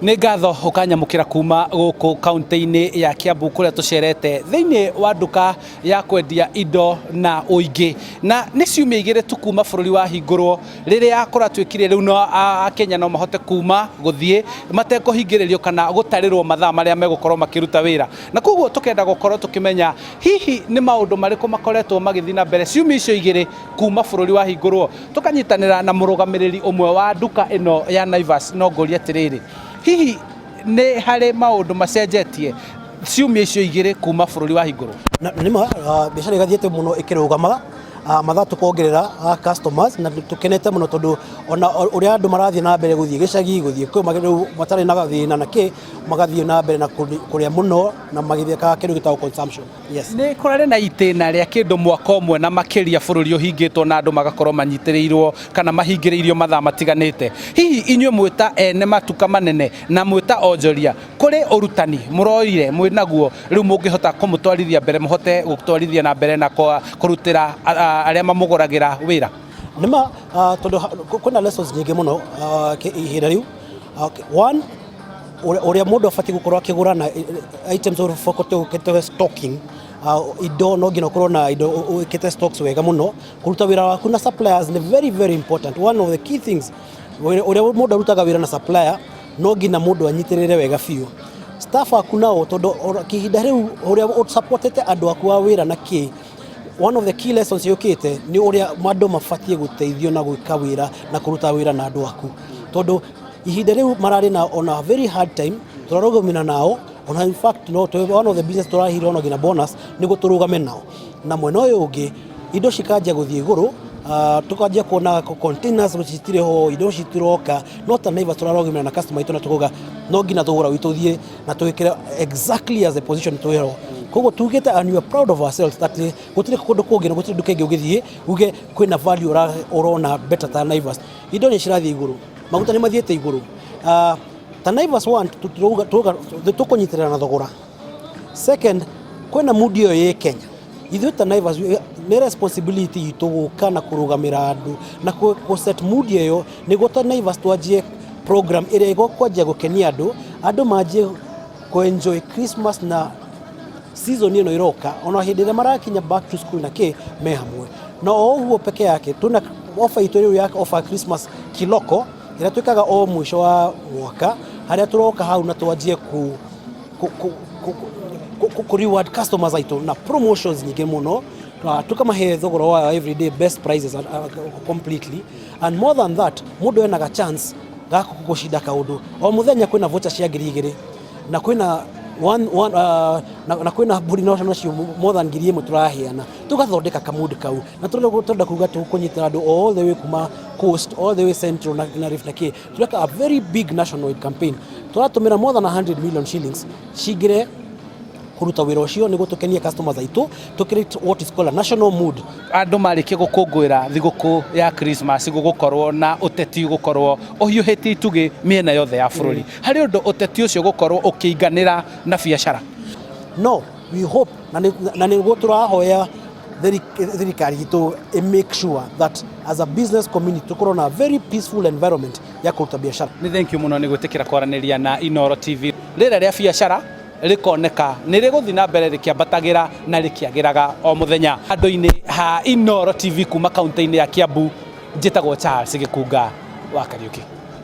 Nĩ ngatho ũkanyamũkĩra kuma gũkũ kaunti-inĩ ya Kiambu kũrĩa tũcerete thĩinĩ wa nduka ya kwendia indo na ũingĩ. Na nĩ ciumia igĩrĩ tu kuma bũrũri wahingũrwo rĩrĩa kũratuĩkire rĩu no Akenya no mahote kuma gũthiĩ matekũhingĩrĩrio kana gũtarĩrwo mathaa marĩa megũkorwo makĩruta wĩra. Na koguo tũkenda gũkorwo tũkĩmenya hihi nĩ maũndũ marĩkũ makoretwo magĩthiĩ na mbere ciumia icio igĩrĩ kuma bũrũri wahingũrwo. Tũkanyitanĩra na mũrũgamĩrĩri ũmwe wa nduka ĩno ya Naivas no ngũrie atĩrĩrĩ, hihi nĩ harĩ maũndũ macenjetie ciumia icio igĩrĩ kuma bũrũri wahingũrwo? Nĩ ma biacara ĩgathiĩte mũno ĩkĩrũgamaga, mathaa tũkongerera customers na tũkenete mũno tondũ ona ũrĩa andũ marathiĩ na mbere gũthiĩ gĩcagi, gũthiĩ kũ, rĩu matarĩ na thĩna na kĩ, magathiĩ na mbere na kũrĩa mũno na magĩthĩkaga kĩndũ gĩtagwo consumption. Yes. Nĩ kũrarĩ na itĩna rĩa kĩndũ mwaka ũmwe na makĩria bũrũri ũhingĩtwo na andũ magakorwo manyitĩrĩirwo kana mahingĩrĩirio mathaa matiganĩte. Hihi inyuĩ mwĩ ta ene matuka manene na mwĩ ta onjoria, kũrĩ ũrutani mũroire mwĩ naguo rĩu mũngĩhota kũmũtwarithia mbere mũhote gũtwarithia na mbere na kũrutĩra arĩa mamũgũragĩra wĩra? Nĩ ma tondũ kwĩna lessons nyingĩ mũno ihinda rĩu. One, ũrĩa mũndũ abatiĩ gũkorwo akĩgũra na items ũbatiĩ stocking indo no nginya ũkorwo na indo wĩkĩte stocks wega mũno. Kũruta wĩra waku na suppliers nĩ very very important. One of the key things ũrĩa mũndũ arutaga wĩra na supplier no nginya mũndũ anyitĩrĩre wega biũ. Staff aku nao tondũ ihinda rĩu ũrĩa ũsupportete andũ aku a wĩra na kĩ, one of the key lessons yũkĩte nĩ ũrĩa andũ mabatiĩ gũteithio na gwĩka wĩra na kũruta wĩra na andũ aku, tondũ ihinda rĩu mararĩ na on a very hard time tũrarũgamĩra nao. Ona in fact no one of the business tũrahire ona nginya bonus nĩguo tũrũgame nao. Na mwena ũyũ ũngĩ indo cikanjia gũthiĩ igũrũ, tukanjia kuona containers citirĩ ho, indo citiroka, no ta Naivas tũrarũgamĩra na customer itũ na tũkauga no nginya thogora witũ ũthiĩ na twĩkĩre exactly as the position twĩho. Koguo tugĩte, and we are proud of ourselves that gũtirĩ kũndũ kũngĩ na gũtirĩ nduka ĩngĩ ũngĩthiĩ uge kwĩna value ũrona better ta Naivas. Indo nĩ cirathiĩ igũrũ, maguta nĩ mathiĩte igũrũ. Ta Naivas, one, tũkũnyitĩrĩra na thogora. Second, kwĩna mood ĩyo ĩ Kenya. Ithuĩ ta Naivas nĩ responsibility itũ gũka na kũrũgamĩra andũ na kũ set mood ĩyo nĩguo ta Naivas twanjie program ĩrĩa ĩgũkwanjia gũkenia andũ, andũ manjie kũ enjoy Christmas na season ĩno ĩroka, ona hĩndĩ ĩrĩa marakinya back to school na kĩ me hamwe. Na o ũguo peke yake, tuna offer itũ rĩu ya offer Christmas kiloko ĩrĩa twĩkaga o mũico wa mwaka, harĩa tũroka hau na twanjie ku reward customers aitũ na promotions nyingĩ mũno, tukamahe thogora wa everyday best prices completely. And more than that, mũndũ enaga chance ga gũcinda kaũndũ o mũthenya. Kwĩna voucher cia 2000 na kwĩna one, one, na kwĩna mbũri nacio more than 1000 tũraheana. Tũgathondeka kamood kau na tũrenda kuga tũkũnyitĩra andũ all the way kuma coast, all the way central na Rift na kĩ. Tũreka a very big national campaign, tũratũmĩra more than 100 million shillings cingĩre kũruta wĩra ũcio nĩguo tũkenie customers aitũ, to create what is called a national mood. Andũ marĩkia gũkũngũĩra thigũkũ ya Christmas, gũgũkorwo na ũteti gũkorwo ũhiũhĩtie itugĩ mĩena yothe ya bũrũri. Harĩ ũndũ ũteti ũcio gũkorwo ũkĩinganĩra na biacara? No we hope na nĩguo tũrahoya thirikari itũ ĩ make sure that as a business community tũkorwo na very peaceful environment ya kũruta biacara. Nĩ thank you mũno nĩ gwĩtĩkĩra kwaranĩria na Inooro TV. Rĩera rĩa biacara rĩkoneka nĩ rĩgũthiĩ na mbere rĩkĩambatagĩra na rĩkĩagĩraga o mũthenya. Handũ-inĩ ha Inooro TV kuma kaunti-inĩ ya Kiambu, njĩtagwo Charles Gĩkunga wa Kariũki.